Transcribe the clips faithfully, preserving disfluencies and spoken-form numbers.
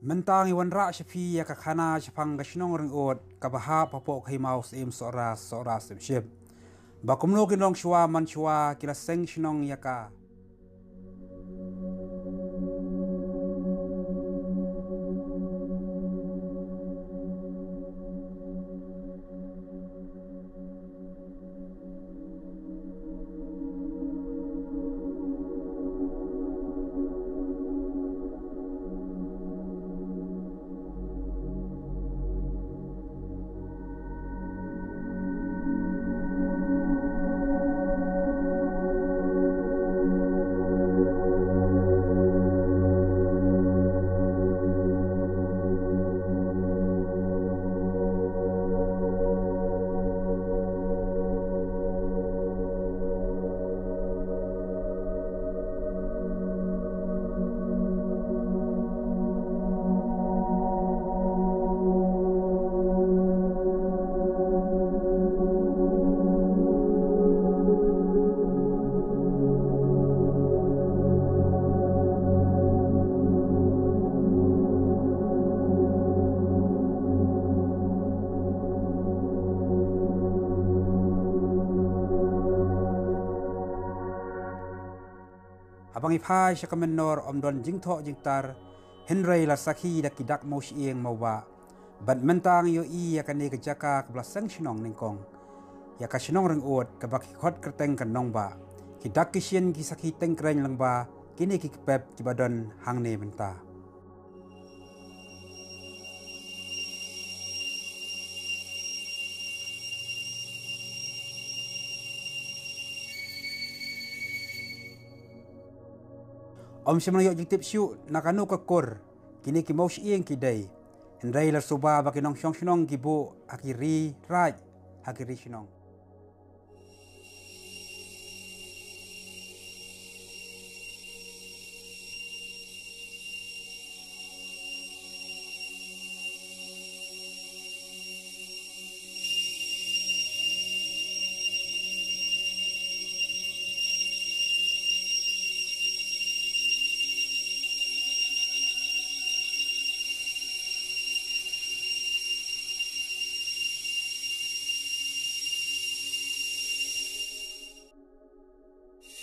Mynta ngi wanrah sha phi ïa ka khana shaphang ka shnong Ringud kaba hap hapoh ka hima u Syiem Sohra, Sohra Syiemship. Ba kumno ki nongshwa manshwa ki la seng shnong ïa ka. Haba ngi phai sha ka mynnor ym don jingthoh jingtar, hynrei la sakhi da ki dak mawshyieng mawbah. Bad mynta ngi ïohi ïa kane ka jaka kaba la seng shnong nyngkong, ïa ka shnong Ringud kaba ki khot kyrteng ka Nongbah. Ki dak ki shin ki sakhi teng kren lyngba kine ki kpep kiba don hangne mynta. Ym shym la ïoh jingtip shuh na kano ka kur kine ki mawshyieng ki dei. Hynrei la suba ba ki nongshong shnong ki buh ha ki ri raid, ha ki ri shnong.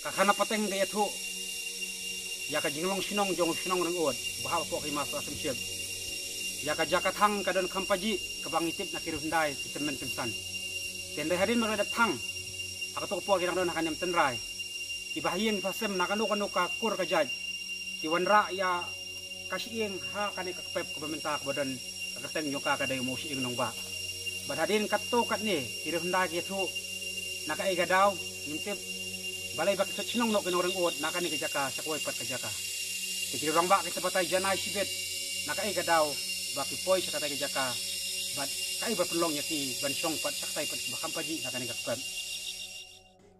Ka khana pateng ka ïathuh ïa ka jinglong shnong jong u shnong Ringud ba hap hapoh ka hima Sohra Syiemship. Ïa ka jaka thang ka don kham pajih kaba ngi tip na ki riew hyndai ki tymmen tymsan. Te hynrei hadien ba la dep thang, ha kato ka por ki dang don ha ka niam tynrai, kiba ha ïing ba ha sem na kano kano ka kur ka jait, ki wanrah ïa ka shyieng ha kane ka kpep kaba mynta kaba don ka kyrteng jong ka ka dei u Mawshyieng Nongbah. Bad hadien katto katne ki riew hyndai ki ïathuh na kaei ka daw, ngim tip balei ba ki sot shnong noh ki nong Ringud na kane ka jaka sha kawei pat ka jaka. Te ki riew rangbah kita batai janai shibit na kaei ka daw ba ki poi sha katei ka jaka bad kaei ba pynlong ïa ki ban shong pat sha katei pat ba kham pajih na kane ka kpep.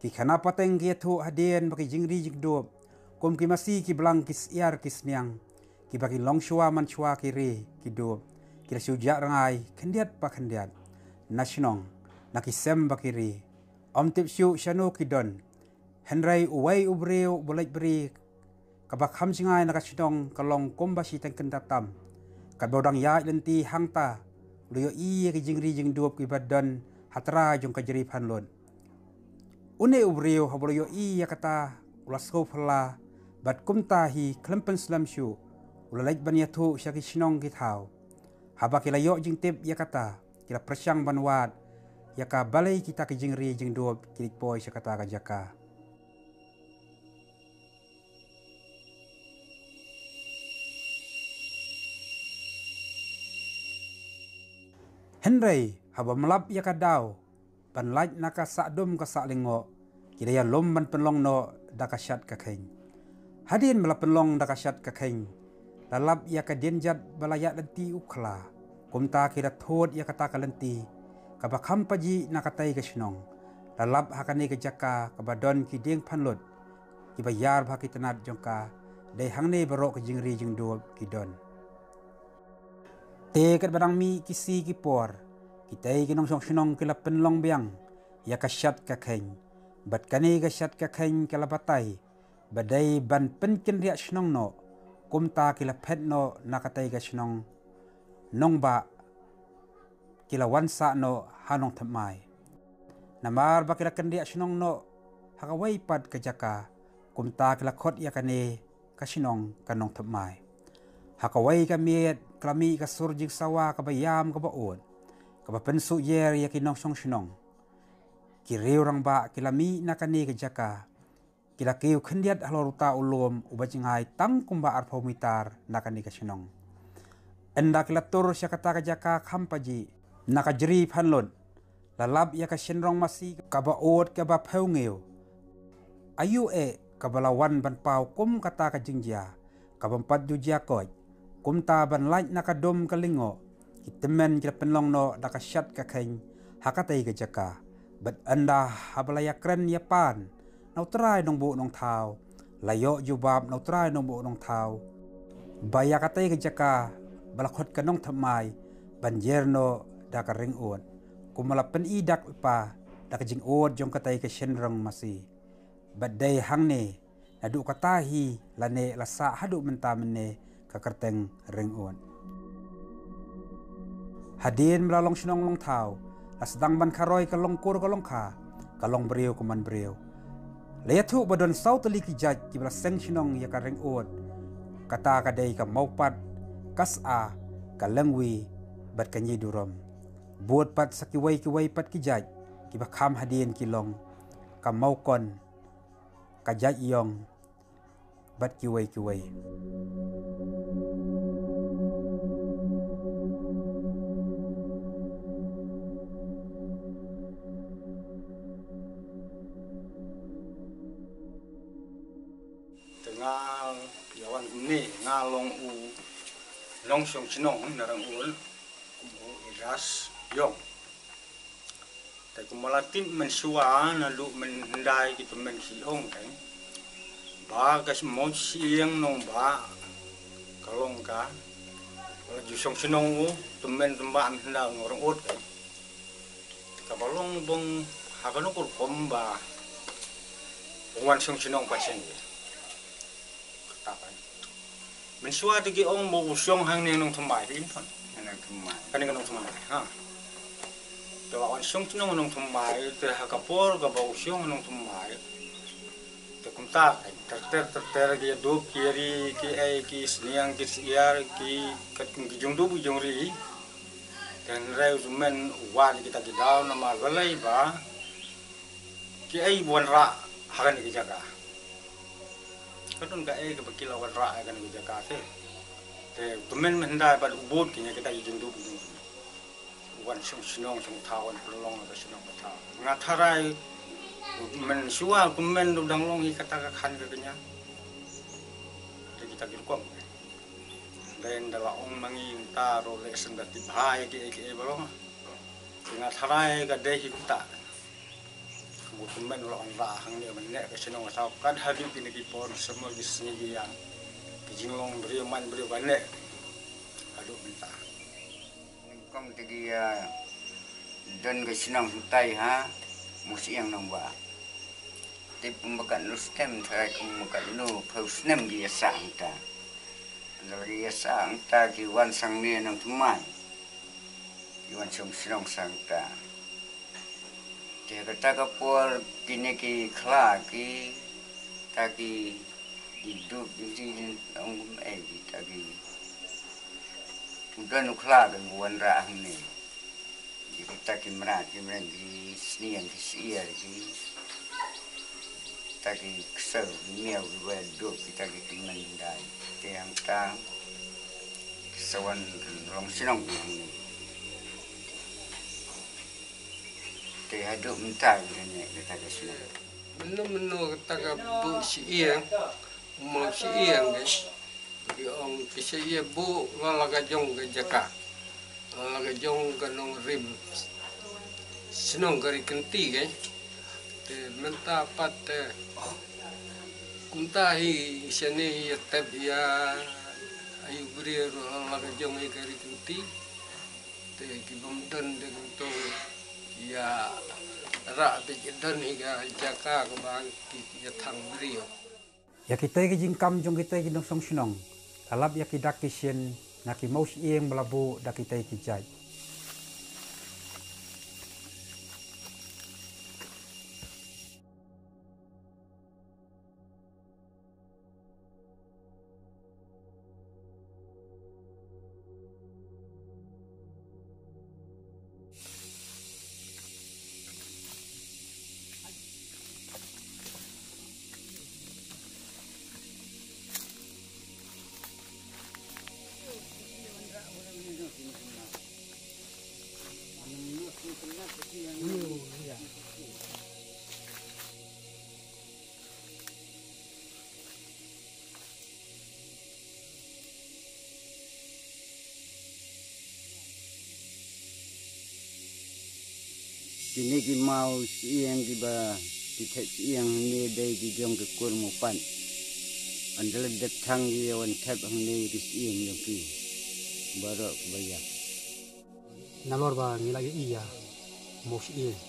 Ki khana pateng ki ïathuh hadien ba ki jingri jingdup kum ki masi ki blang ki syiar ki sniang, kiba ki longshuwa manshuwa ki ri ki dup, ki la shu jah rngai khyndiat pa khyndiat na shnong, na ki sem ba ki ri. Ym tip shuh shano ki don. Hynrei uwei u briew uba leit bri kaba kham jngai na ka shnong ka long kumba shi tyngkynta tam. Katba u dang ïaid lynti hangta u la ïohi ïa ki jingri jingdup kiba don ha trai jong ka jri phanlut. Une u briew haba u la ïohi ïa kata u la sngewphylla bad kumta hi khlem pynslem shuh u la leit ban ïathuh sha ki shnong ki thaw. Haba ki la ïoh jingtip ïa kata ki la pyrshang ban wad ïa ka balei kita ki jingri jingdup ki leit poi sha kata ka jaka. Hynrei haba mlap ïa ka daw ban lait na ka sahdum ka sahlyngngoh, ki la ïalum ban pynlong noh da ka shat ka kheiñ. Hadien ba la pynlong da ka shat ka kheiñ, la lap ïa ka dienjat ba la ïaid lynti u khla. Kumta ki la thut ïa kata ka lynti kaba kham pajih na katei ka shnong, la lap ha kane ka jaka kaba don ki dieng phanlut kiba ïar bha ki tnat jong ka. Dei hangne baroh ki jingri jingdup ki don. Te katba dang mih ki sngi ki por, kitei ki nongshong shnong ki la pynlong biang ïa ka shat ka kheiñ. Bad kane ka shat ka kheiñ ka la batai ba dei ban pynkynriah shnong noh Kumta ki la phet noh na katei ka shnong Nongbah, ki la wan sah noh ha Nongthymmai. Namar ba ki la kyndiah shnong noh ha kawei pat ka jaka, kumta ki la khot ïa kane ka shnong ka Nongthymmai. Ha kawei ka miet ka la mih ka sur jingsawa kaba ïam kaba ud, kaba pynsuh ïer ïa ki nongshong shnong. Ki riew rangbah ki la mih na kane ka jaka, ki la kiew khyndiat halor uta u lum uba jngai tang kumba arphew mitar na kane ka shnong. Ynda ki la tur sha kata ka jaka kham pajih, na ka jri phanlut la lap ïa ka shynrong masi kaba ud kaba phew ngew. Aïu eh kaba la wan ban paw kum kata ka jingjia, kabym pat ju jia koit. Kumta ban lait na ka dum ka lyngngoh, ki tymmen ki la pynlong noh da ka shat ka kheiñ ha katei ka jaka. Bad ynda haba la ïakren ïapan na u trai nongbuh nongthaw, la ïoh jubab na u trai nongbuh nongthaw ba ïa katei ka jaka ba la khot ka Nongthymmai ban jer noh da ka ring ud, kumba la pyni dak lypa da ka jingud jong katei ka shynrong masi. Bad dei hangne naduh kata hi lane la sah haduh mynta mynne ka kyrteng ring ud. Hadien ba la long shnong long thaw, la sdang ban kharoi ka long kur ka long kha, ka long briew ka man briew. La ïathuh ba don saw tylli ki jait kiba la seng shnong ïa ka ring ud. Kata ka dei ka Mawpat, ka Sya, ka Lyngwi bad ka Nyidurom. Bud pat sa kiwei kiwei pat ki jait kiba kham hadien ki long ka Mawkon, ka Jait Ïong bad kiwei kiwei. Te nga ïa wan kumne, nga long u nongshong shnong na Rangul, kum u Iras Ïong. Te kumba la tip mynshuwa naduh mynhyndai ki tymmen ki ong te ba ka Mawsiang Nongbah ka long ka, la ju shong shnong u tymmen Tymbah mynhyndai u Rangud te. Kaba long bong ha kano ka rukom ba u wan shong shnong ba shen. Kata ka Mynshuwa te ki ong ba u shong hangne Nongthymmai te im thon. Nongthymmai. Kane ka Nongthymmai. Ha. Te la wan shong te Nongthymmai te ha ka por kaba u shong Nongthymmai. Te kumta ka ter ter ter ter ki ïa dup ki ri ki ei ki sniang ki syiar ki kat ki jong dup ki jong ri. Te hynrei u tymmen u wad kita ki daw namar balei ba ki ei wanrah ha kane ka jaka. Ka don kaei kaba ki la wanrah ha kane ka jaka te. Te u tymmen mynhyndai bad u bud ki ïa kita ki jingdup u wan shong shnong shong thaw, wan pynlong ka shnong ka thaw. Nga tharai mynshuwa u tymmen u dang long hi kata ka khan ka kñia. Te kita ki rukom. Dei ynda la ong ma ngi mynta ruh leh shen da tip bha ïa kiei kiei ba long. Te nga tharai ka dei hi kumta. U tymmen u la wanrah hangne ban leh ka shnong ka thaw kat haduh kine ki por, sha mo ki sngi ki ïa, ki jinglong briew man briew ban leh haduh mynta. Nyngkong te ki ïa don ka shnong hangtai ha Mawsiang Nongbah. Tip ym ba katno snem, tharai ym ba katno phew snem ki ïa sah hangta. Ynda la ki ïa sah hangta ki wan shangne Nongthymmai. Ki wan shong shnong sha hangta. Te kata ka por kine ki khla kita ki, ki dup ki, ki ong kum ei kita ki. U don u khla ka wanrah hangne. Kita ki mrad ki mrad ki sniang ki syiar ki. Kita ki ksew ki miaw ki wad dup kita ki tymmen dai. Te hangta ki sa wan long shnong ki hangne. Te haduh mynta ki hangne kita ki shnong. Mynno mynno kata ka buh syiar, u maw syiar ka. Ki ong ki sa ïa buh la la ka jong ka jaka. La la ka jong ka nongrim shnong ka ri kynti ka. Te mynta pat te kumta hi shane ïa tep ïa aïu briew ruh la la ka jong hi ka ri kynti. Te ki bym don de kumto ïa rah beit ki don hi ka jaka kaba ki ïa thang briew. Ïa kitei ki jingkam jong kitei ki nongshong shnong Ka lap ïa ki dak ki shin na ki mawshyieng ba la buh da kitei ki jait. Kine ki mawshyieng kiba ki thep shyieng hangne dei ki jong ki kur Mawpat. Ynda la dep thang ki ïa wan thep hangne ki shyieng jong ki baroh ba ïap. Nalor ba ngi la ïohi ïa mawshyieng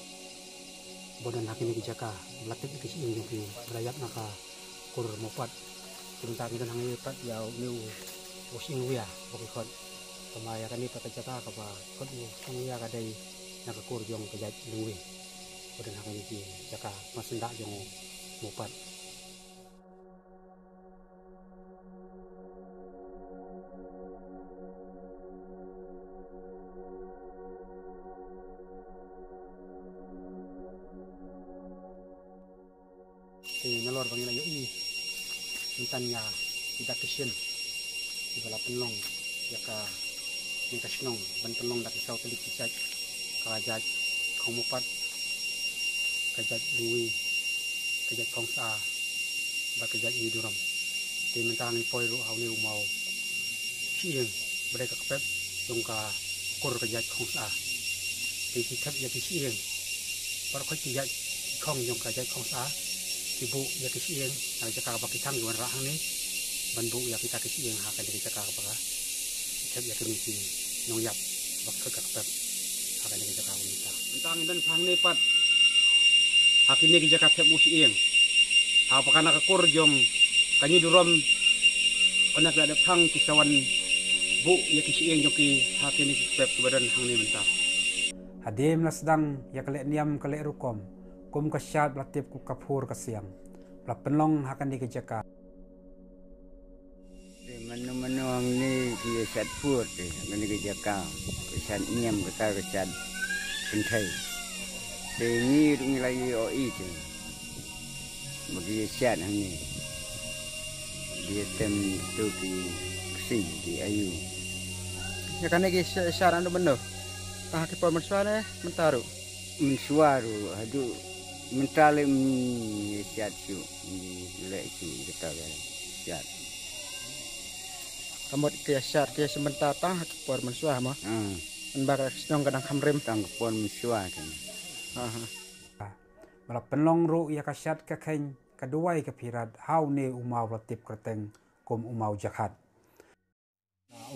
ba don ha kine ki jaka, ba la tep ïa ki shyieng jong ki ba la ïap na ka kur Mawpat. Te mynta ngi don hangne pat ïa une u, u shyieng wia ba ki khot. Tangba ïa kane pat ka jaka kaba khot u shyieng wia ka dei na ka kur jong ka jait Lyngwi ba don ha kine ki jaka ba syndah jong u Mawpat. Te nalor ba ngi la ïohi mynta ïa ki dak ki shin kiba la pynlong ïa kane ka shnong ban pynlong da ki saw tylli ki jait, ka jait Khong Mawpat, ka jait Lyngwi, ka jait Khong Sha bad ka jait New Durham. Te mynta ngi poi ruh ha une u mawshyieng ba dei ka kpep jong ka kur ka jait Khong Sha. Te ki thep ïa ki shyieng baroh khoit ki jait ki khong jong ka jait Khong Sha, ki buh ïa ki shyieng na ka jaka ba ki thang ki wanrah hangne ban buh ïa kita ki shyieng ha kane ka jaka ba ka thep ïa kine ki nongïap ba ki khot ka kpep ha kane ka jaka ba mynta. Mynta ngi don hangne pat ha kine ki jaka thep mawshyieng ha ba ka na ka kur jong ka New Durham. Ynda ki la dep thang ki sa wan buh ïa ki shyieng jong ki ha kine ki kpep kiba don hangne mynta. Hadien la sdang ïa ka leh niam ka leh rukom kum ka shad ba la tip kum ka phur ka siang ba la pynlong ha kane ka jaka. Te mano mano hangne ki ïa shad phur te, hangne ki jaka, ki shad niam kata ki shad kynthei. Te ngi ruh ngi la ïohi te ba ki ïa shad hangne. Ki ïa tem to ki ksing ki ayu. Ïa kane ki ïa shad naduh mynno? Tang ha ki por mynshuwa ne mynta ruh? Mynshuwa ruh, haduh mynta leh ym ïa shad shuh, ym leh shuh kata ka shad. Ka mut ki ïa shad ki ïa shim bynta tang ha ki por mynshuwa mo. Hmm. Mynba ka shnong ka dang kham rim. Tang ka por mynshuwa kan. Aha. Ba la pynlong ruh ïa ka shad ka kheiñ ka duwai ka phirat ha une u maw ba la tip kyrteng kum u maw Jakhat.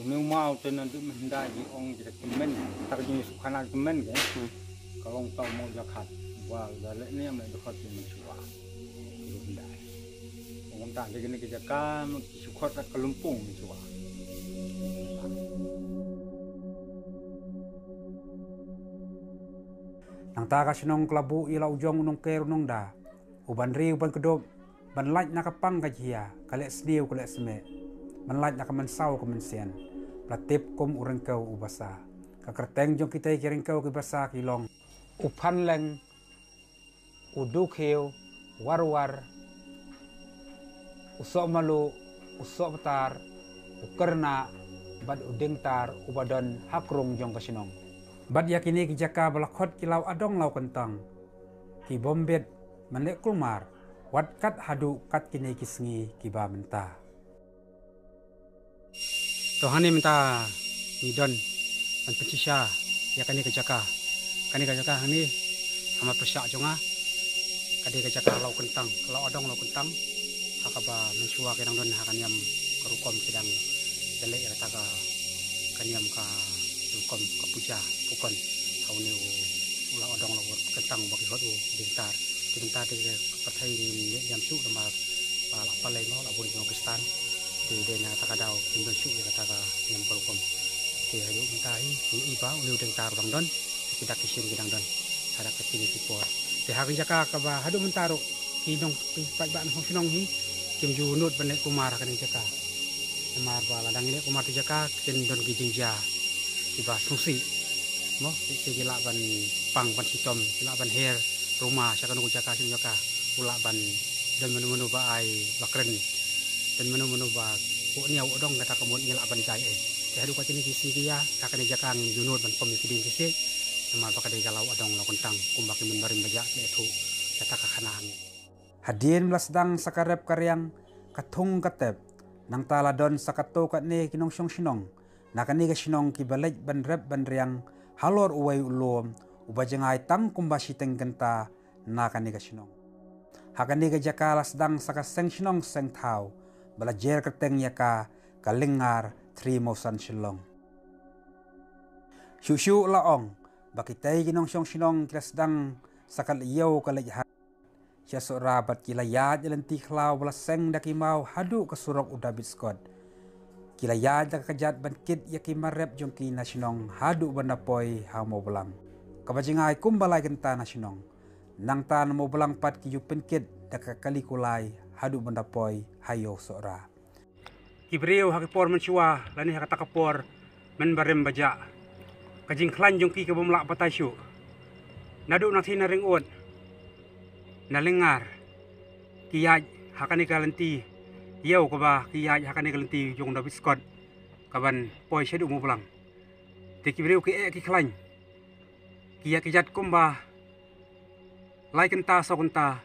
Une u maw te naduh mynhyndai ki ong ki da tymmen, ta ka jingsuk khana tymmen ke. Hmm. Ka long ta u maw Jakhat. Ba la leh niam leh dkhot ki mynshuwa. Mynhyndai. Ong ta de kine ki jaka ki shu khot ka Lympung mynshuwa. Nangta ka shnong ka la buh ïa la u jong u nongker u nongda, u ban ri u ban kdup, ban lait na ka pang ka jia, ka leh sniew ka leh smeh, ban lait na ka mynsaw ka mynsiem, ba la tip kum u Ryngkew u basa. Ka kyrteng jong kitei ki Ryngkew ki basa ki long: u Phanleng, u Dukhiew, Warwar, u Sohmalu, u Sohbtar, u Kyrna, bad u Dingtar, uba don ha krung jong ka shnong. Bad ïa kine ki jaka ba la khot ki Law Adong Law Kyntang, ki bym bit ban leh kulmar, wat kat haduh kat kine ki sngi kiba mynta. To hangne mynta ngi don ban pynshisha ïa kane ka jaka. Kane ka jaka hangne ha mar pyrshah jong nga ka dei ka jaka Law Kyntang, Law Adong Law Kyntang. Ha kaba mynshuwa ki dang don ha ka niam ka rukom ki dang ïaleh ïa kata ka, ka niam ka rukom ka puja pukon ha une u Law Adong Law Kyntang ba ki khot u Dingtar. Te mynta te ka pyrthei ngim leh niam shuh namar ba la palei mo, la bun jong Khristan. Te dei na kata ka daw kim don shuh ïa kata ka niam ka rukom. Te haduh mynta hi ngi i ba une u deng tar u dang don, te ki dak ki shin ki dang don. Haduh ka kine ki por, te ha ka jaka kaba haduh mynta ruh ki nong, ki paidbah nongshong shnong hi kim ju nud ban leh kumar ha kane ka jaka. Namar ba lada ngi leh kumar ha ka jaka kin don ki jingjia kiba sngewsih. Mo, ki, ki lah ban pang ban shitom, ki lah ban her ruma sha kano ka jaka sha kano ka jaka. U lah ban don mano mano ba ai ba kren, don mano mano ba u niaw u dong kata ka mut ngi lah ban jai eh. Te haduh ka kine ki sngi ki ïa ha kane ka jaka ngim ju nud ban pom ïa ki dieng ki siej. Namar ba ka dei ka law adong law kyntang kumba ki mynbarim bajah ki ïathuh kata ka khana hangne. Hadien ba la sdang sa ka rep ka riang, ka thung ka tep, nangta la don sa katto katne ki nongshong shnong na kane ka shnong kiba leit ban rep ban riang halor uwei u lum uba jngai tang kumba shiteng kynta na kane ka shnong. Ha kane ka jaka la sdang sa ka seng shnong seng thaw ba la jer kyrteng ïa ka, ka Lyngngar Three Mawsan Shillong. Shuh shuh la ong ba kitei ki nongshong shnong ki la sdang sa ka leit ïew ka leit hat sha Sohra bad ki la ïaid ïa lynti khlaw ba la seng da ki maw haduh ka surok u David Scott. Ki la ïaid da ka kjat ban kit ïa ki mar rep jong ki na shnong haduh ban da poi ha Mawblang, kaba jngai kumba lai kynta na shnong. Nangta na Mawblang pat ki ju pynkit da ka kali kulai haduh ban da poi ha ïew Sohra. Ki briew ha ki por mynshuwa lane ha kata ka por mynbarim bajah, ka jingkhlaiñ jong ki ka bym lah batai shuh. Naduh na thie na Ringud, na Lyngngar, ki ïaid ha kane ka lynti ïew kaba ki ïaid ha kane ka lynti jong u David Scott kaban poi shaduh Mawblang. Te ki briew ki eh ki khlaiñ, ki ïaid ki jat kumba lai kynta saw kynta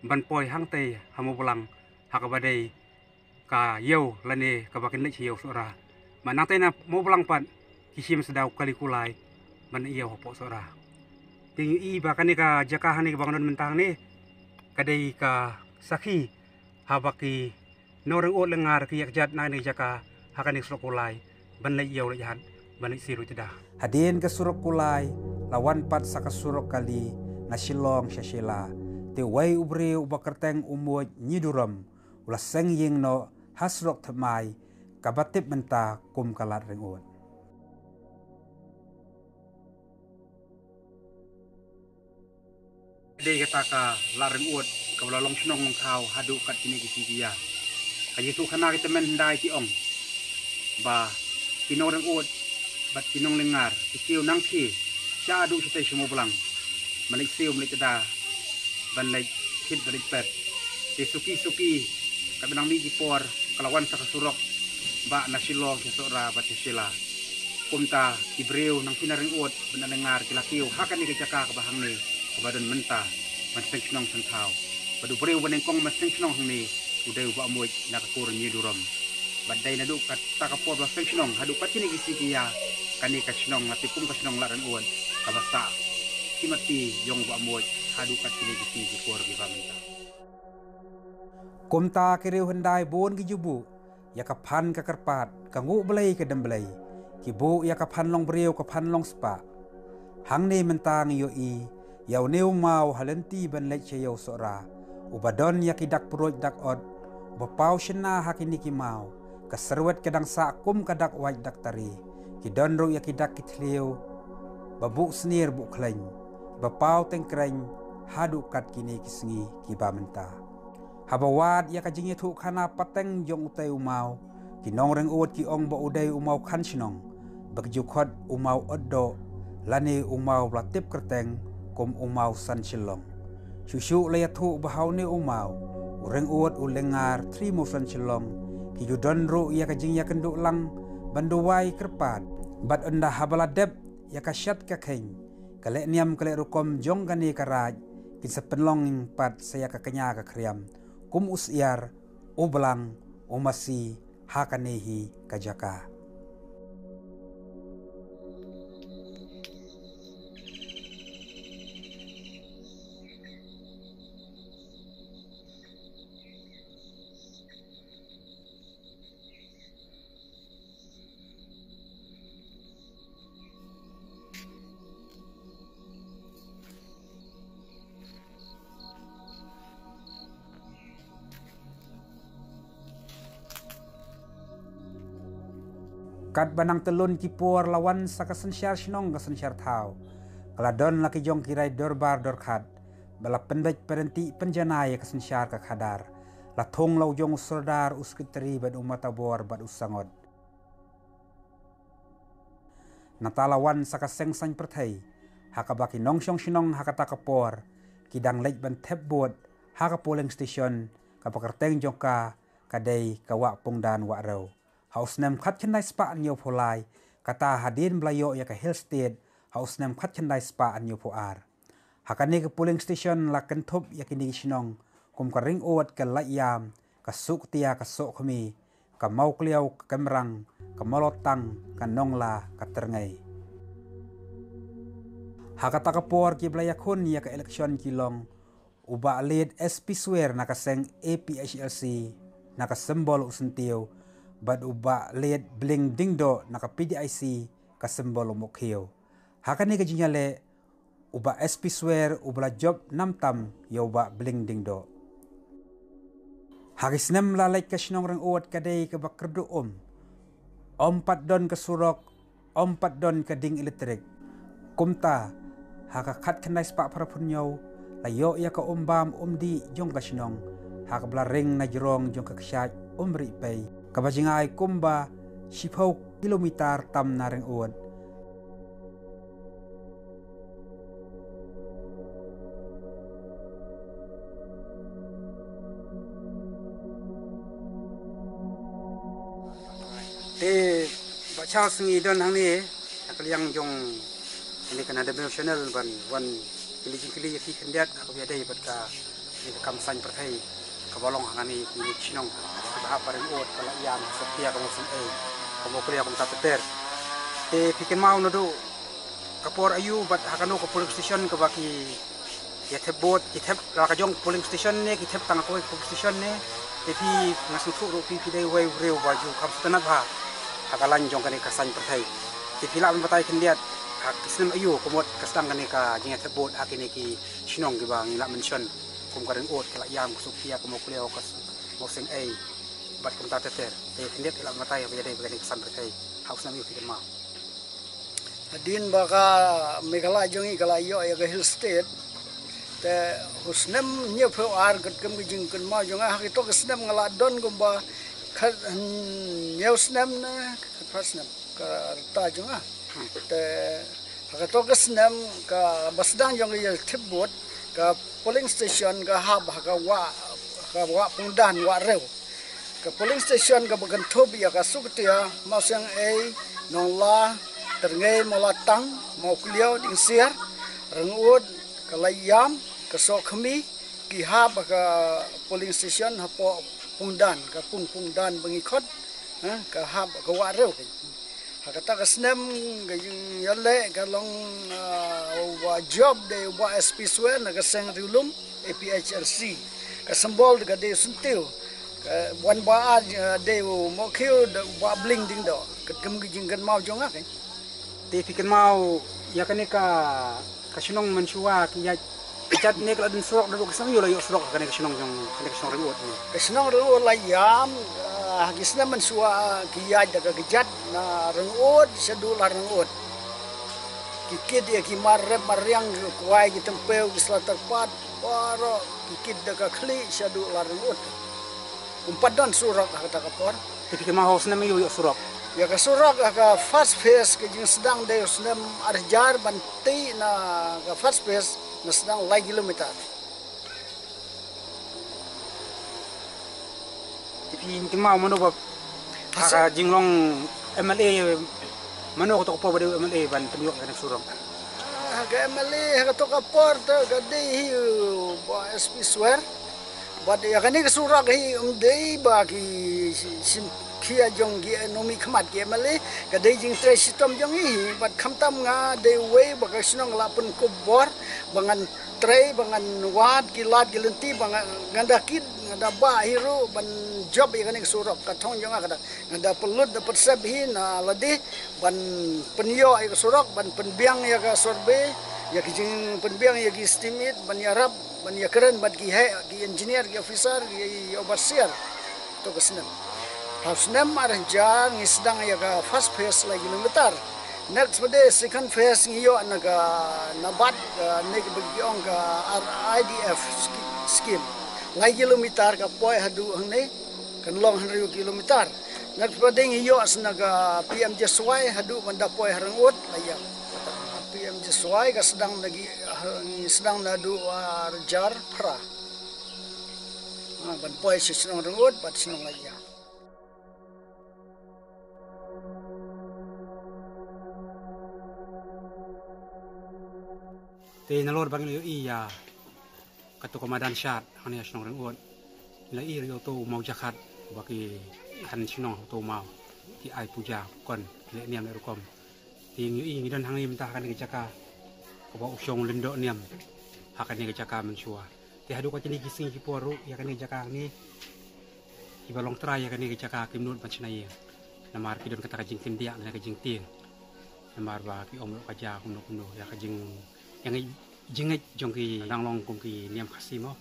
ban poi hangtei ha Mawblang, ha kaba dei ka ïew lane kaba kin leit sha ïew Sohra. Bad nangtei na Mawblang pat ki shim sdang kali kulai ban ïew hapoh Sohra. Te ngi i ba kane ka jaka hangne kaba nga don mynta hangne ka dei ka sakhi haba ki nong Ringud Lyngngar ki ïaid ki jat na kane ka jaka ha kane ka surok kulai ban leit ïew leit hat, ban leit siew leit tda. Hadien ka surok kulai la wan pat sa ka surok kali na Shillong sha Shella. Te uwei u briew uba kyrteng u Muid Nyidurom u la seng ïing noh ha surok Thepmai, kaba tip mynta kum ka Lad Ringud. Dei kata ka Lad Ringud kaba la long shnong long thaw haduh kat kine ki sngi ki ïa. Ka jingïathuh khana ki tymmen hyndai ki ong ba ki nong Ringud bad ki nong Lyngngar ki kiew nangthie shaduh shatei sha Mawblang, ban leit siew ban leit tda, ban leit khit ban leit pet. Te suki suki, katba nang mih ki por ka la wan sa ka surok ba na Shillong sha Sohra bad sha Shella. Kumta ki briew nangthie na Ringud bad na Lyngngar ki la kiew ha kane ka jaka kaba hangne kaba don mynta ban seng shnong seng thaw. Bad u briew uba nyngkong ban seng shnong hangne u dei u Bah Muid na ka kur Nyidurom. Bad dei naduh kata ka por ba la seng shnong haduh kat kine ki sngi ki ïa, kane ka shnong la tip kum ka shnong Lad Ringud kaba sah shimati ïong u Bah Muid haduh kat kine ki sngi ki por kiba mynta. Kumta ki riew hyndai bun ki ju buh ïa ka phan ka kyrpad, ka nguh Blei ka dem Blei, ki buh ïa ka phan long briew ka phan long spah. Hangne mynta ngi ïohi ïa une u maw ha lynti ban leit sha ïew Sohra, uba don ïa ki dak pruid dak ot, uba paw shynna ha kine ki maw, ka syrwet ka dang sah kum ka dak wait dak tari, ki don ruh ïa ki dak ki thliew ba buh snier buh khleiñ, ba paw teng kreiñ haduh kat kine ki sngi kiba mynta. Haba wad ïa ka jingïathuh khana pateng jong utei u maw, ki nong Ringud ki ong ba u dei u maw khan shnong, ba ki ju khot u maw Otdoh, lane u maw ba la tip kyrteng kum u maw San Shillong. Shuh shuh la ïathuh ba ha une u maw, u Ringud, u Lyngngar, Three Mawsan Shillong, ki ju don ruh ïa ka jingïakynduh lang ban duwai kyrpad. Bad ynda haba la dep ïa ka shat ka kheiñ, ka leh niam ka leh rukom jong kane ka raid, kin sa pynlong pat sa ïa ka kñia ka khriam kum u syiar, u blang, u masi ha kane hi ka jaka. Katba nang tylun ki por la wan sa ka synshar shnong ka synshar thaw. Ka la don la ki jong ki rai dorbar dorkhat ba la pynbeit pynrynti pynjanai ïa ka synshar ka khadar. La thung la u jong u sordar, u sekretari bad u matabor bad u sangot. Nata la wan sa ka seng saiñ pyrthei ha kaba ki nongshong shnong ha kata ka por ki dang leit ban thep vote ha ka polling station kaba kyrteng jong ka ka dei ka Wah Pungdan Wah Rew. Ha u snem khatkhyndai spah hynñiewphew lai, kata hadien ba la ïoh ïa ka Hill State ha u snem khatkhyndai spah hynñiewphew ar. Ha kane ka polling station la kynthup ïa kine ki shnong kum ka Ringud, ka Laityam, ka Suktia, ka Sohkhmi, ka Mawkliaw, ka Kemrang, ka Mawlotang, ka Nongla, ka Tyrngei. Ha kata ka por kiba la ïakhun ïa ka election ki long u Bah Late S P Swer na ka seng A P H L C na ka symbol u syntiew, bad u Bah Late Bling Diengdoh na ka P D I C ka symbol u mawkhiew. Ha kane ka jingïaleh, u Bah S P Swer uba la jop namtam ïa u Bah Bling Diengdoh. Ha ki snem la leit ka shnong Ringud ka dei kaba kyrduh um. Ym pat don ka surok, ym pat don ka ding elektrik. Kumta, ha ka khatkhyndai spah phraphew hynñiew, la ïoh ïa ka um bam um dih jong ka shnong ha kaba la ring na jrong jong ka kshaid Umriehpei kaba jngai kumba shiphew kilometer tam na Ringud. Te Bah Charles ngi don hangne na ka liang jong kane ka Nadem Channel ban wan kylli jingkylli ïa phi khyndiat ha kaba ïadei bad kane ka kam saiñ pyrthei kaba long hangne ha kine ki shnong kiba hap ha Ringud, ka Laityam, ka Suktia, ka Mawsynei, ka Mawkliaw, kumta ter ter. Te phi kynmaw naduh ka por aïu bad ha kano ka polling station kaba ki ïa thep vote, ki thep la ka jong polling station ne ki thep tang ha kawei ka polling station ne? Te phi, nga sngewthuh ruh phi, phi dei uwei u briew ba ju kham sngewtynnat bha ha ka lain jong kane ka saiñ pyrthei. Te phi lah ban batai khyndiat ha ki snem aïu ka mut ka sdang kane ka jingïathep vote ha kine ki shnong kiba ngi la mention kum ka Ringud, ka Laityam, ka Suktia, ka Mawkliaw, ka Mawsynei bad kumta ter ter. Te khyndiat phi lah ban batai ha kaba ïadei bad kane ka saiñ pyrthei, ha u snem aïu phi kynmaw? Hadien ba ka Meghalaya jong ngi ka la ïoh ïa ka Hill State, te ha u snem hynñiewphew ar, katkum ka jingkynmaw jong nga, ha kito ki snem nga la don kumba khat, hynñiew snem ne khatphra snem ka rta jong nga. Te ha kito ki snem kaba sdang jong ka ïathep vote, ka polling station ka hap ha ka Wah, ka Wah Pungdan Wah Rew. Ka polling station kaba kynthup ïa ka Suktia, Mawsynei, Nongla, Tyrngei, Mawlotang, Mawkliaw, Diengsiar, Ringud, ka Laityam, ka Sohkhmi, ki hap ha ka polling station hapoh Pungdan, ka Pung Pungdan ba ngi khot, ha, ka hap ha ka Wah Rew. Ha kata ka snem ka jingïaleh ka long, ah, uba jop dei u Bah S P Swer na ka seng Riewlum, A P H L C. Ka symbol ka dei u syntiew. Ka wan ba ar, ah, dei u mawkhiew, dei u Bah Bling Diengdoh. Katkum ka jingkynmaw jong nga, kan. Te phi kynmaw ïa kane ka, ka shnong mynshuwa ki ïaid, ki jat ne ka la don surok, naduh ka snem aïu la ïoh surok ha kane ka shnong jong, kane ka shnong Ringud ne? Ka shnong Ringud, Laityam, ah, ha ki snem mynshuwa ki ïaid da ka kjat na Ringud shaduh Ladryngut. Ki kit ïa ki mar rep mar riang, ki kwai, ki tympiew, ki sla tyrpad, baroh ki kit da ka khlieh shaduh Ladryngut. Ym pat don surok ha kata ka por. Te phi kynmaw ha u snem aïu ïoh surok? Ïa ka surok ha ka first phase ka jingsdang dei u snem ar hajar, ban tih na ka first phase na sdang lai kilometer. Te phi kynmaw mano ba ha ka jinglong M L A, mano kato ka por ba dei u M L A ban pynïoh ïa kane ka surok? Ah, ka M L A ha kato ka por te ka dei hi u Bah S P Swer. Bad ïa kane ka surok hi ym dei ba ki shim khia jong ki, eh, nongmihkhmat ki M L A, ka dei jingtrei shitom jong ngi hi. Bad khamtam nga dei uwei ba ka shnong la pynkup bor ba ngan trei, ba ngan wad ki lad ki lynti, ba nga, nga da kit, nga da bah hi ruh ban jop ïa kane ka surok. Ka thong jong nga ka da, nga da pynlut da pynsep hi na lade ban pynïoh ïa ka surok, ban pynbiang ïa ka survey, ïa ka jingpynbiang ïa ki estimate, ban ïarap, ban ïakren bad ki heh, ki engineer, ki officer, ki overseer. To ka snem. Ha u snem ar hajar ngi sdang ïa ka first phase lai kilometer. Next pat de second phase ngi ïoh na ka NABARD, ka ne ka ba ki ong ka R I D F ski-, scheme. Lai kilometer ka poi haduh hangne, kan long hynriew kilometer. Next pat de ngi ïoh sa na ka P M G S Y haduh ban da poi ha Ryngud la ïa. P M G S Y ka sdang na ki, ha, ngi sdang naduh ar hajar phra. Ha, ban poi sha shnong Ryngud bad shnong la ïa. Te nalor ba ngin ïohi ïa kato ka madan shad hangne ha shnong Ryngud. Ngi la ïohi ïa uto u maw jakhat ba ki khan shnong uto u maw, ki ai puja, kon, ki leh niam leh rukom. Te ngi ïohi ngi don hangne mynta ha kane ka jaka kaba u shong u lyngdoh niam ha kane ka jaka mynshuwa. Te haduh katne ki sngi ki por ruh ïa kane ka jaka hangne kiba long trai ïa kane ka jaka kim nud ban shna ïing. Namar ki don kata ka jingkyndiah ne ka jingtieng. Namar ba ki ong ruh ka jia kumno kumno ïa ka jing, ïa ka jingngeit jong ki dang long kum ki niam Khasi mo.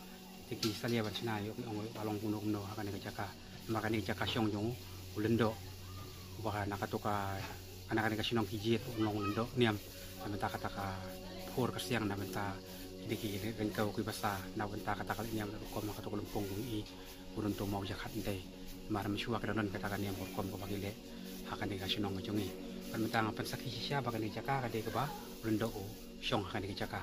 Te ki salia ban shna ïoh ki ong ruh ka long kumno kumno ha kane ka jaka. Namar kane ka jaka shong jong u lyngdoh. Ba na kato ka, na kane ka shnong ki jied u long u lyngdoh niam. Na bynta kata ka phur ka siang na bynta ki dei ki ryngkew ki basa na bynta kata ka leh niam na rukom na kato ka lympung u i. Burun to maw jakhat ndai. Mar mynshuwa ka don kata ka niam rukom kaba ki leh ha kane ka shnong ka jong ngi. Ban mynta nga pynsakhi shisha ba kane ka jaka ka dei kaba lyngdoh u shong ha kane ka jaka.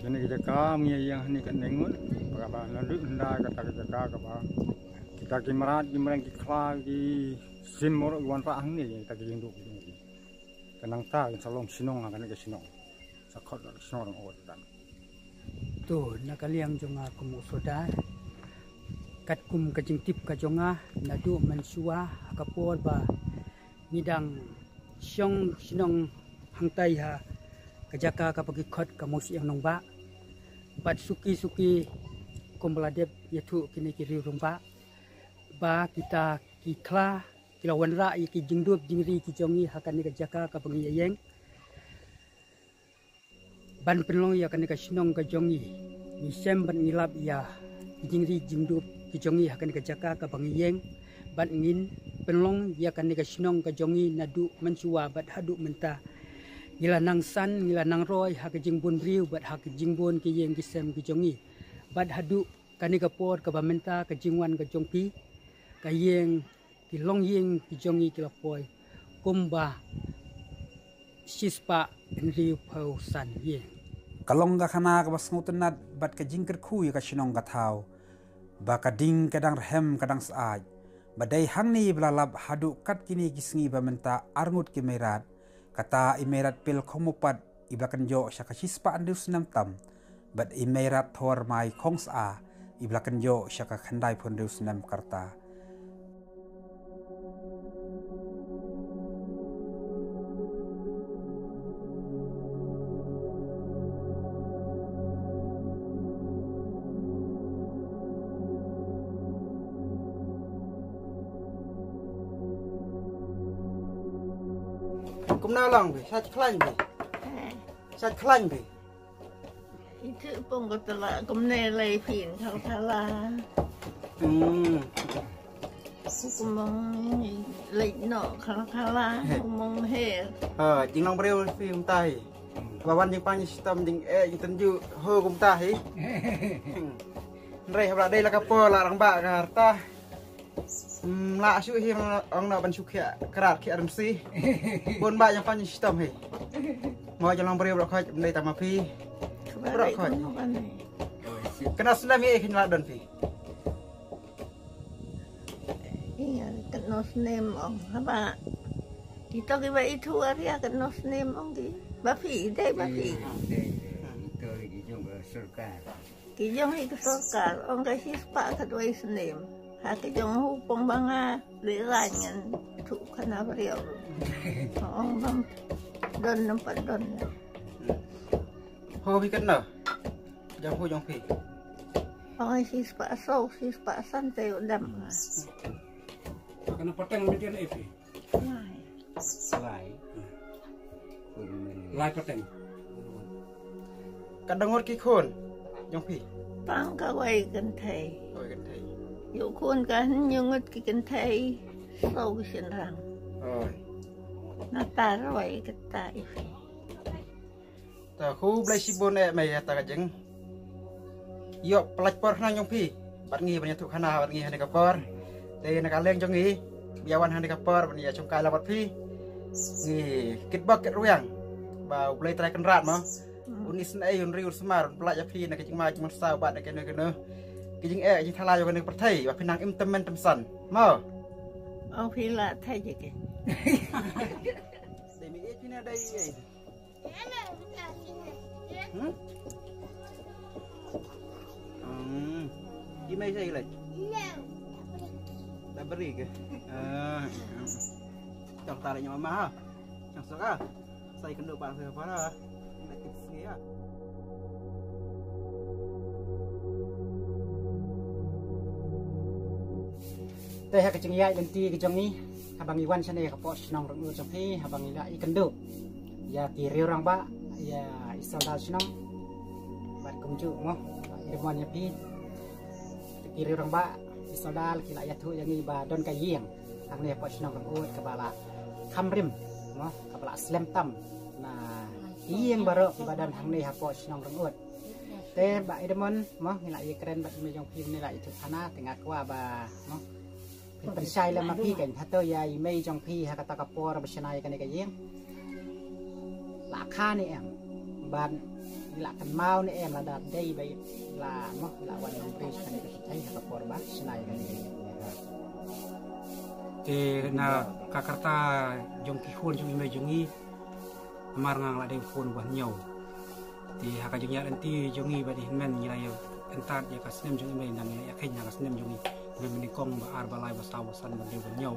Kane ka jaka ngi ïa ïeng hangne ka Nengul ba kaba naduh hyndai kata ka jaka kaba kita ki mrad ki mreng ki khla ki sim moro ki wanrah hangne kita ki jingduh ki jingduh. Ka nangta kin sa long shnong ha kane ka shnong. Sa khot ka shnong Ryngud. To, na ka liang jong nga kum u sordar, katkum ka jingtip ka jong nga, naduh mynshuwa ha ka por ba ngi dang shong shnong hangtai ha ka jaka kaba ki khot ka Mawshyieng Nongbah. Bad suki suki kumba la dep ïathuh kine ki riew rangbah ba kita ki khla ki la wanrah ïa ki jingdup jingri ki jong ngi ha kane ka jaka kaba ngi ïa ïeng. Ban pynlong ïa kane ka shnong ka jong ngi. Ngi shem bad ngi lap ïa ki jingri jingdup ki jong ngi ha kane ka jaka kaba ngi ïeng. Bad ngin pynlong ïa kane ka shnong ka jong ngi naduh mynshuwa bad haduh mynta. Ngi la nang san, ngi la nang roi ha ka jingbun briew bad ha ka jingbun ki ïing ki sem ki jong ngi. Bad haduh kane ka por kaba mynta ka jingwan ka jong phi, ka ïing, ki longïing ki jong ngi ki la poi kumba shispah hynriewphew san ïing. Ka long ka khana kaba sngewtynnat bad ka jingkyrkhu ïa ka shnong ka thaw ba ka ding ka dang rhem ka dang syaid. Ba dei hangne ba la lap haduh kat kine ki sngi ba mynta arngut ki Meirad. Kata i Meirad Pil Khongmupat iba la kynjoh sha ka shispah hynriew snem tam. Bad i Meirad Thor Mai Khongsya iba la kynjoh sha ka khyndaiphew hynriew snem ka rta. Kumno long phi? Sait khlaiñ phi? Sait khlaiñ phi? Itu pong ko tela kumne lai phin khala khala. Hmm. Kumong lai no khala khala. Kumong he. Ha, jinglong briew phi kumta hi. Ba wan jingpang jingshitom jing eh jingtynjuh ho kumta hi. Hynrei haba dei la ka por la rangbah ka rta. Hmm, la shu hi ong no ban shu khia krat khia rynsi. Bun ba jingpang jingshitom hi. Mo jong long briew bro khoj bendei tama phi. Bro khoj. Kano snem hi khin la don phi. Iya, kano snem ong haba. Kito kiba ithuh aria kano snem ong ki. Ba phi, dei ba phi. Dei, dei, ito ki jong ka sorkar. Ki jong hi ka sorkar, ong ka shispah ka dwai snem. Ha ki jong hu pong ba nga leh rang ngan thuh khana briew. Ong bam don nampat don. Ho phi katno? Jong hu jong phi. Ong shispah saw, shispah san te u dam. Kana pateng mitian e phi. Lai. Lai. Lai pateng. Ka dang ngot ki khun jong phi. Pang kawei kynthei. Kawei kynthei. Ïoh khun ka hynñiew ngut ki kynthei. Saw ki shynrang. Oi. Nata roi kata ïa phi. Ta khublei shibun eh mei ïa ta ka jing. Ïoh pynlait por khnang jong phi. Bad ngi ban ïathuh khana bad ngi ha kane ka por. Te na ka liang jong ngi. Ïa wan ha kane ka por ban ïa shongkai la bad phi. Ngi kitbok kitrwiang. Ba U Blei Trai Kynrad mo. Un isynei un ri un sumar un pynlait ïa phi na ka jingma jingmynsaw bad na kano kano. Ki jingeh jingthala jong kane ka pyrthei ba phin nang im tymmen tymsan. Mo. Oh phi la thai je ke. Dei mi eh phi na dei eh. Hmm? Hmm. I mei sa i lei. Da beri ke. Ah. Tang tarik nyawa mah. Tang sok ah. Sa i kynduh pa sa para. Nak kit sngi ah. Te ha ka jingïaid lynti ka jong ngi haba ngi wan shane ha ka pok shnong Ryngur jong phi haba ngi la ïakynduh ïa ki riew rangbah ïa i sordar shnong bad kumjuh mo i rymon ïa phi ki riew rangbah i sordar ki la ïathuh ïa ngi ba don ka ïing hangne ha pok shnong Ryngur kaba la kham rim mo kaba la slem tam na ki ïing baroh kiba don hangne ha pok shnong Ryngur. Te ba i rymon mo ngi la ïakren bad i mei jong phi ngi la ïathuh khana te nga kwah ba mo pynshai lem ma phi kan hato ïa i mei jong phi ha kata ka por ba shna ïa kane ka ïing. La kha ne em ban la kynmaw ne em la da dei ba la mo la wan ïa phi shna ïa kane ka por ba shna ïa kane ka ïing. Te na ka karta jong ki khun jong i mei jong i. Namar nga la dei u khun uba hynñiew. Te ha ka jingïaid lynti jong ngi bad i hynmen ngi la ïa entat ïa ka snem jong i mei nang ïa kheiñ ha ka snem jong ngi. Ngi mynnyngkong ba ar ba lai ba saw ba san ba dei ba hynñiew.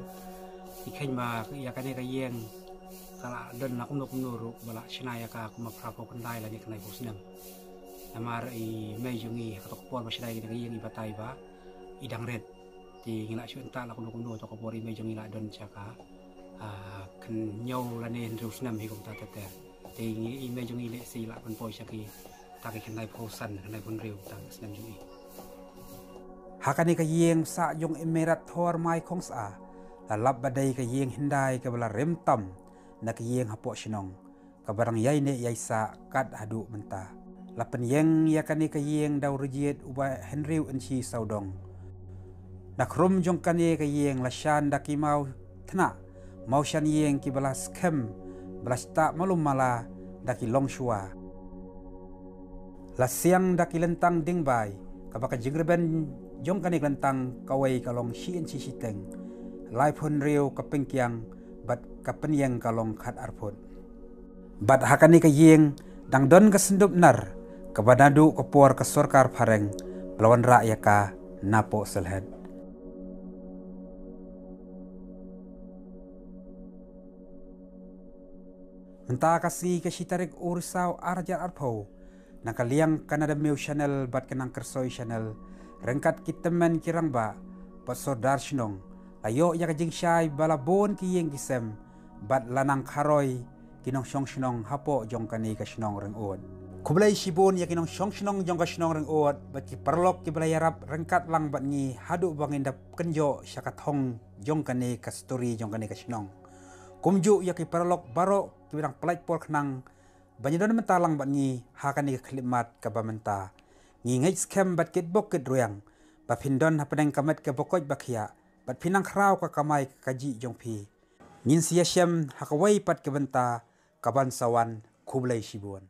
I kheiñ ba ïa kane ka ïing ka la don la kumno kumno ruh ba la shna ïa ka kumba phra phew khyndai lane khyndai phew snem. Namar i mei jong ngi ha ka por ba shna ïa kane ka ïing i batai ba i dang rit. Te ngi la shu entat la kumno kumno to ka por i mei jong ngi la don sha ka hynñiew lane hynriew snem hi kumta ter ter. Te ngi i mei jong ngi leh sa i la pynpoi sha kita ki khyndai phew san khyndai phew hynriew kita ki snem jong ngi. Ha kane ka ïing sah jong i Meirat Thor Mai Khongsah la lap ba dei ka ïing hyndai kaba la rim tam na ka ïing hapoh shnong. Kaba dang ïai neh ïai sah kat haduh mynta. La pynïeng ïa kane ka ïing da u Rijied uba hynriew inchi sawdong. Na khrum jong kane ka ïing la shan da ki maw thnah maw shan ïing kiba la skhem ba la shtah malu mala da ki longshuwa. La siang da ki lyntang dingbai kaba ka jingrben jong kane ka lyntang kawei ka long shi inchi shiteng. Laiphew hynriew ka pynkiang bad ka pynïeng ka long khat arphew. Bad ha kane ka ïing dang don ka syndup nar kaba naduh ka por ka sorkar phareng ba la wanrah ïa ka napoh Sylhet. Mynta ka sngi ka shi tarik u Risaw ar hajar arphew na ka liang ka Nada Mew Channel bad ka Nang Kyrsoi Channel ryngkat ki tymmen ki rangbah bad sordar shnong la ïoh ïa ka jingshai ba la bun ki ïing ki sem bad la nang kharoi ki nongshong shnong hapoh jong kane ka shnong Ryngur. Khublei shibun ïa ki nongshong shnong jong ka shnong Ryngur bad ki paralok kiba la ïarap ryngkat lang bad ngi haduh ba ngin da kynjoh sha ka thong jong kane ka story jong kane ka shnong. Kumjuh ïa ki paralok baroh kiba dang pynlait por khnang ban ïadon mynta lang bad ngi ha kane ka khyllipmat kaba mynta. Ngi ngeit skhem bad kitbok kitrwiang ba phin don hapdeng ka met kaba koit ba khiah bad phin nang khraw ka kamai ka kajih jong phi. Ngin sa ïashem ha kawei pat ka bynta kaban sa wan. Khublei shibun.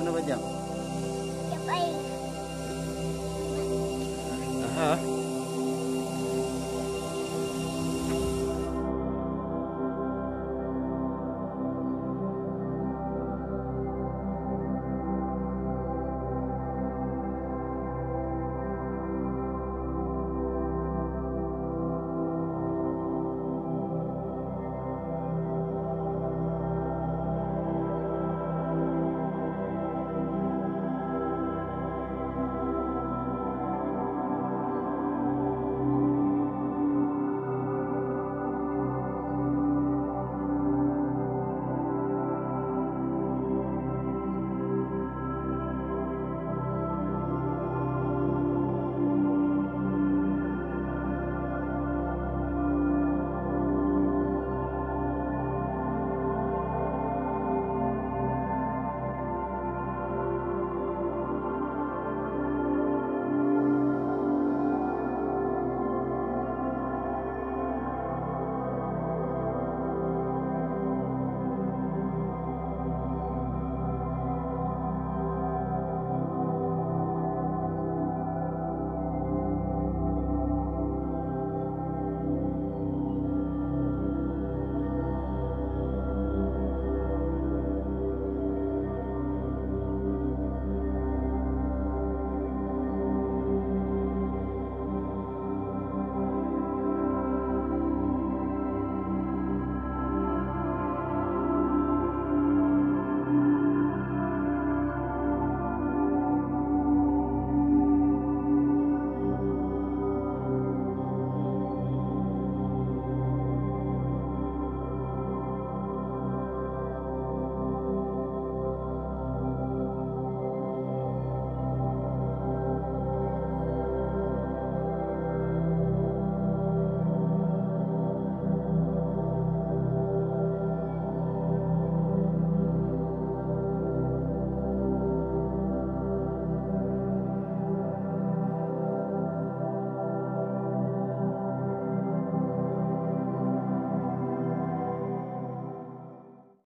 Mana bajang?